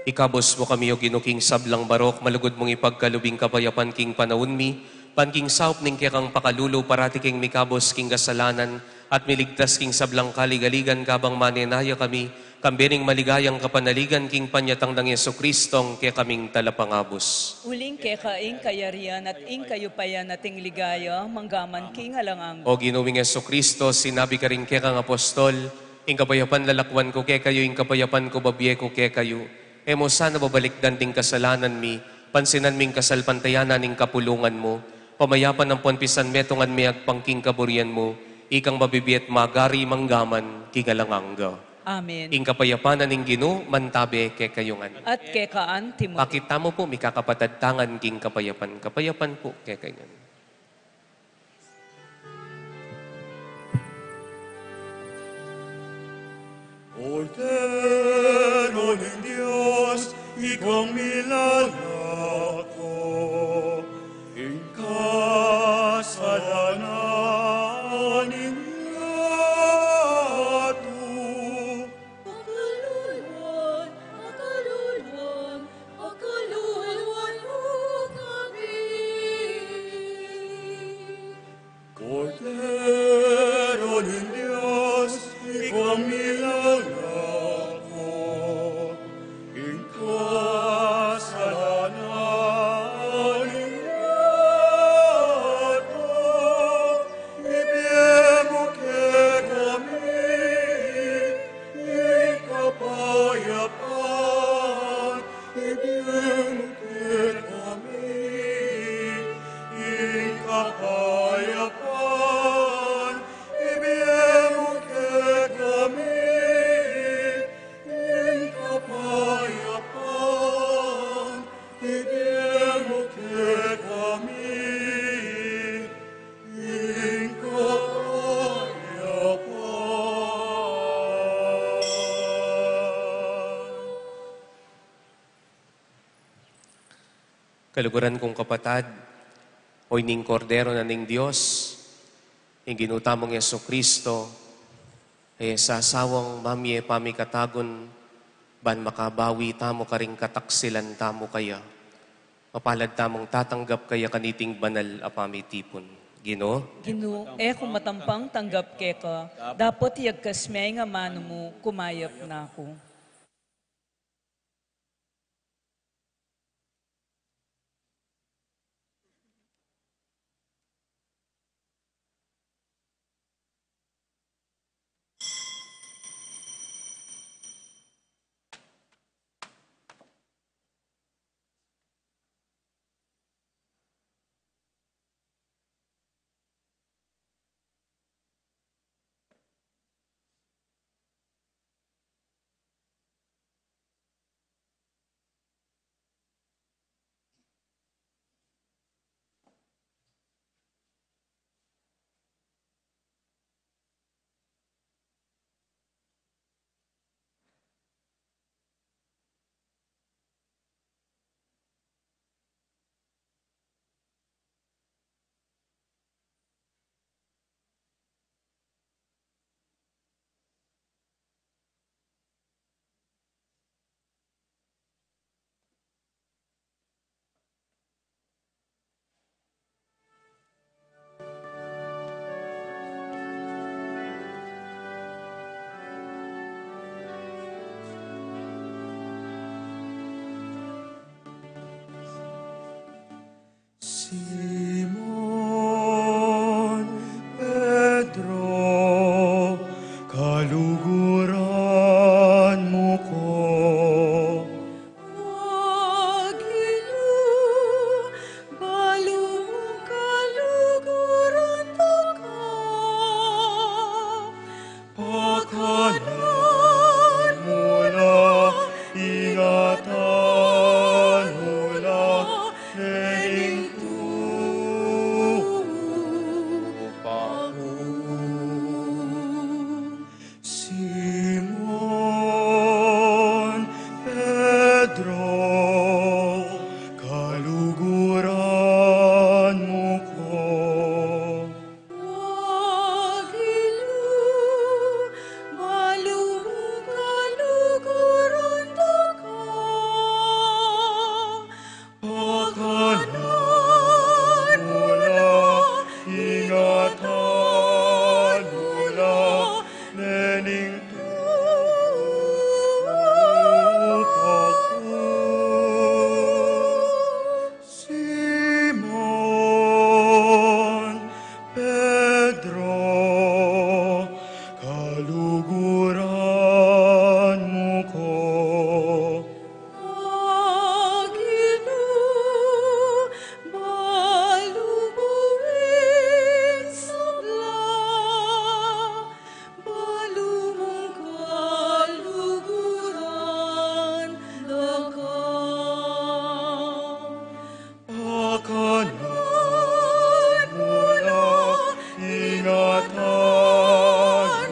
Ikabus mu kami, O Ginu, king sablang marok, malugud mung ipagkalub ing kapayapan king panaun mi, ban king saup ning kekang pakalulu, parati kaming mikabus king kasalanan, at miligtas king sablang kaligaligan, kabang manenaya kami, kambe ning maligayang kapanaligan king panyatang nang Jesucristo, kekaming talapangabus. Uling keka ing kayarian at ing kayupayan at ing ligaya, manggaman king alang angga. O Ginu ming Jesucristo, sinabi karing kekang apostol, ing kapayapan lalakwan ku kekayu, ing kapayapan ku babie ku kekayu. E mu sana babalikdan ding kasalanan mi, pansinan mi ing kasalpantayanan ning kapulungan mu. Pamayapan ampon pisanmetungan mi agpang king kaburian mu, ikang mabibie at magari manggaman king alang angga. Amen. Ing kapayapan na ning Ginu mantabe kekayu ngan. At keka antimu. Pakit tamu pu, mikakapatad tangan king kapayapan. Kapayapan pu kekayu ngan. Kordero ning Dios, ikang milalako ing kasalanan ning yatu. Pakalulwan, pakalulwan, pakalulwan mu kami. Kordero ning Dios, ikang milalako ing kasalanan ning yatu, ibie mu kekami ing kapayapan, ibie mu kekami ing kapayapan, ibie mu kekami ing kapayapan, ibie mu kekami ing kapayapan. Kaluguran kung kapatad, o ining Kordero na ning Dios, ing Ginu tamung Jesucristo, e sasawang mamie pamikatagun, ban makabawi tamu karing kataksilan tamu kaya. Mapalad tamung tatanggap kaya kaniting banal a pamitipun. Ginu. Ginu, e ku matampang tanggap keka, dapot iyagkas me ing amanu mu, kumayap na ku. Simon Pedro, kaluguran mu ku? Pedro, kaluguran mu ku. Agilu, balu mung kaluguran da ka. Pakanan mu la, ingatan mu la, lening tupa ku. Simon Pedro, kaluguran mu ku. Agilu, balu mu ing sabla, balu mung kaluguran da ka. Pakanan mu la, ingatan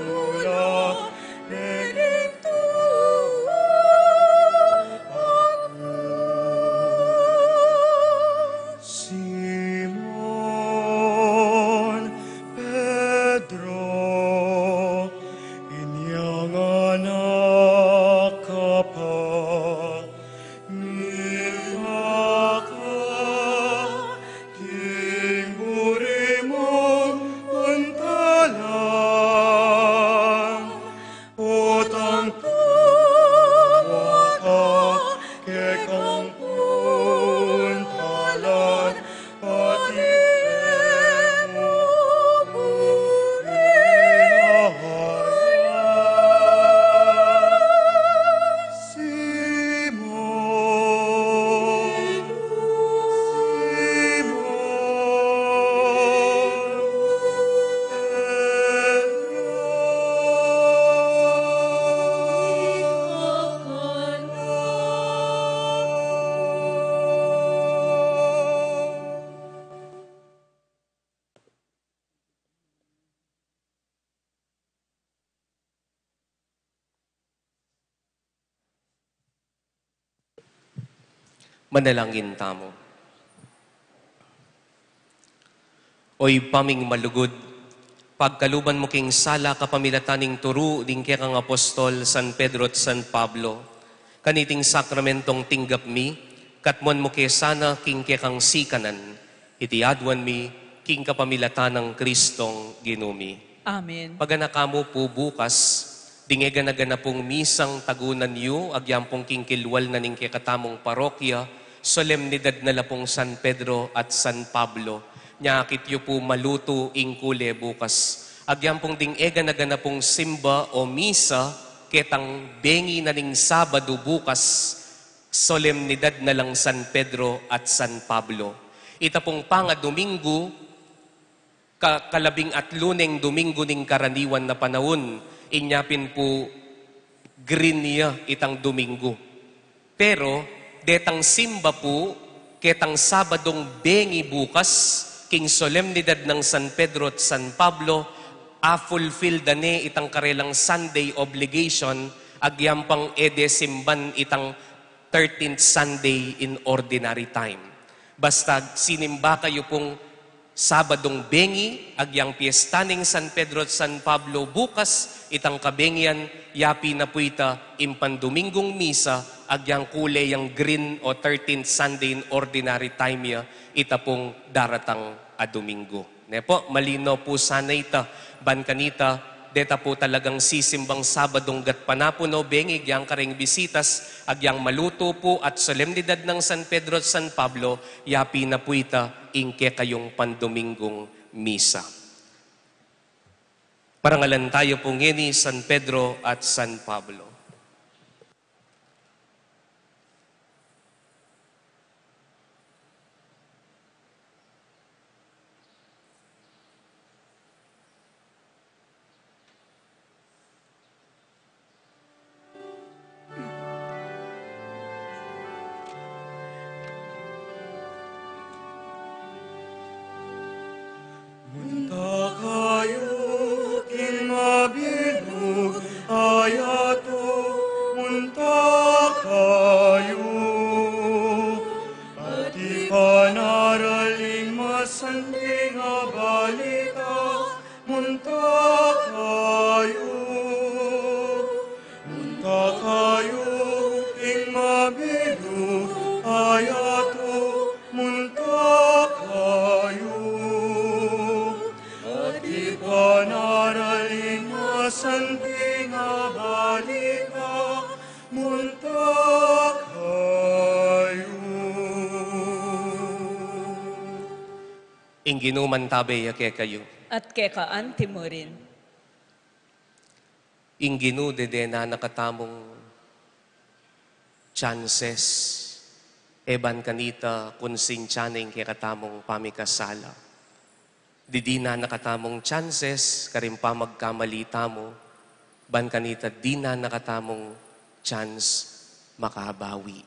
mu la, lening tupa ku. Simon Pedro, inyang anak ka pa, mimaka king buri mung pantalan, potang tawa ka, kekang puntalan, pati e mu buri na. Simon, Simon Pedro. Manalangin tamu. O Ibpa ming malugud, pagkaluban mu king sala kapamilatan ning turu ding kekang apostol San Pedro at San Pablo, kaniting sakramentong tinggap mi, katmuan mu ke sana king kekang sikanan, iti aduan mi king kapamilatan nang Kristong Ginu mi. Amen. Paganaka mu pu bukas, ding e gana-ganapung misang tagunan yu, agyang pung king kilwal na ning kekatamung parokya, solemnidad na la pung San Pedro at San Pablo. Nya akit yu pu malutu ing kule bukas. Agyang pung ding e gana-ganapung simba o misa, ketang bengi na ning Sabadu bukas, solemnidad na lang San Pedro at San Pablo. Ita pung pangadominggu, ka-, kalabing atlu neng dominggu ning karaniwan a panaun, inya pin pu green ya itang dominggu. Pero, detang simba pu, ketang Sabadung bengi bukas, king solemnidad nang San Pedro at San Pablo, a-fulfill da ne itang karelang Sunday obligation, agyang pang e de simban itang thirteenth Sunday in ordinary time. Basta sinimba kayu pung Sabadung bengi, agyang piesta ning San Pedro at San Pablo bukas, itang kabengian, yapi na pu ita ing pandominggung misa, agyang kule yang green o thirteenth Sunday in ordinary time ya, ita pung daratang a dominggu. Ne pu, malino pu sana ita, ban kanita, deta pu talagang sisimbang Sabadung gatpanapun o bengi, agyang kareng bisitas, agyang malutu pu at solemnidad nang San Pedro at San Pablo, yapi na pu ita ing kekayung pandominggung misa. Parangalan tayu pu ngeni San Pedro at San Pablo. Munta kayu king mabilug a yatu Ayatu munta kayu, at ipanaral ing masanting a balita munta kayu. Ing Ginu mantabe ya kekayu. At keka anti mu rin. Ing Ginu deden na katamung chances, e ban kanita kunsintya na ing kekatamung pamikasala. Didin na katamung chances karing pamagkamali tamu, ban kanita dina na katamung chance makabawi.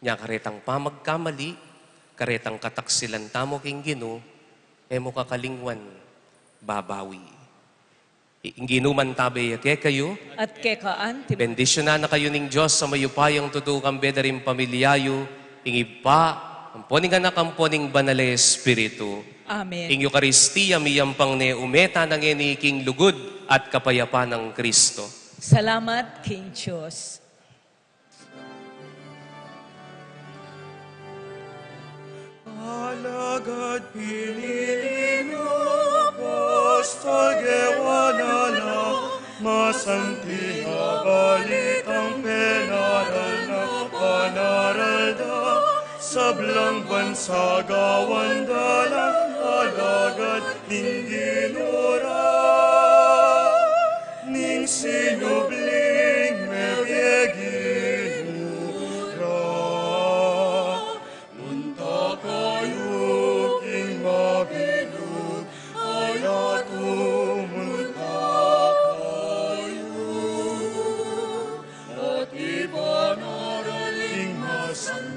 Nya karetang pamagkamali, karetang kataksilan tamu king Ginu, e mu kakalingwan babawi. Ing Ginu mantabe ya kekayu. At keka anti mu. Bendisyunan na kayu ning Dios a mayupayang tutu, kambe da ring pamilya yu, ing Ibpa, ampo ning Anak, ampo ning Banal a Espiritu. Amen. Ing Eukaristia miyampang ne, ume tana ngeni king lugud at kapayapan nang Kristo. Salamat king Dios. Alagad pinili na, apostol, gewa na la, masanting a balitang penaral na, panaral da, sablang bansa gawan da la, alagad ning Ginu ra, ning sinubling mebie Ginu ra. Munta kayu king mabilug a yatu, munta kayu, at ipanaral ing masanting